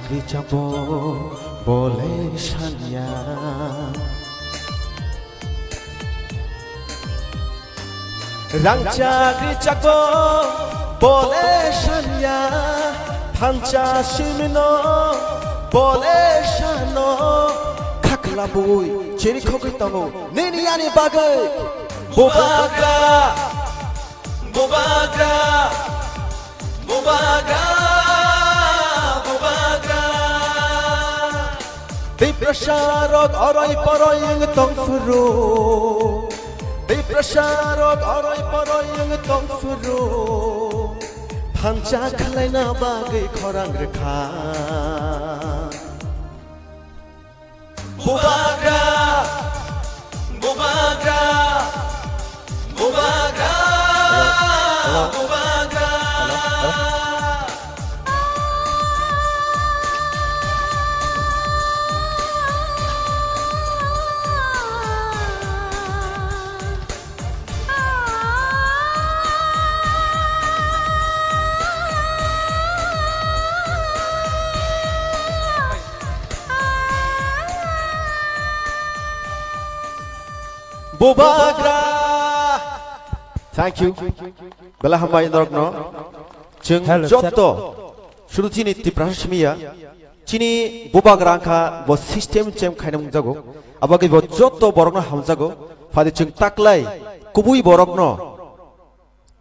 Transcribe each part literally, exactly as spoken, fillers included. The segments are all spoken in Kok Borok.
Richabo bole sanya. Rangchak richabo bole sanya. Thansa simino bole sano. Khakla bui chiri khogwi tongo. Nini ani bagwi. Bubagra. Bubagra. Bubagra, bubagra. Tiprasa rok oroi poroi wng tong phuru. Tiprasa rok oroi poroi wng tong phuru. Thansa khlaina bagwi khorang rwkha. Bubagra, bubagra, bubagra, bubagra. Bubagra. Thank you. Belai hambai norokno. Chwng Hello, sir. Jotto. Suru chini Tiprasa simi ya. Chini bubagra wngkha bo system change khaina mungjago. Abagwi bo jotto borokno hamjago. Phadi chwng taklai kubui borokno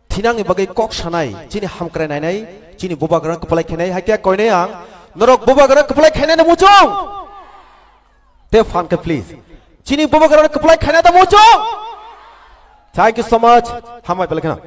thinangni bagwi kok sanai, chini hamkrai nainai, chini bubagra kwplai khainai, hai khe koinai ang, norok bubagra kwplai khainai no muchung? Te phan khe please. Chini bubagra kwplai khainai da muchung? Thank you so much. Hambai belai kheno.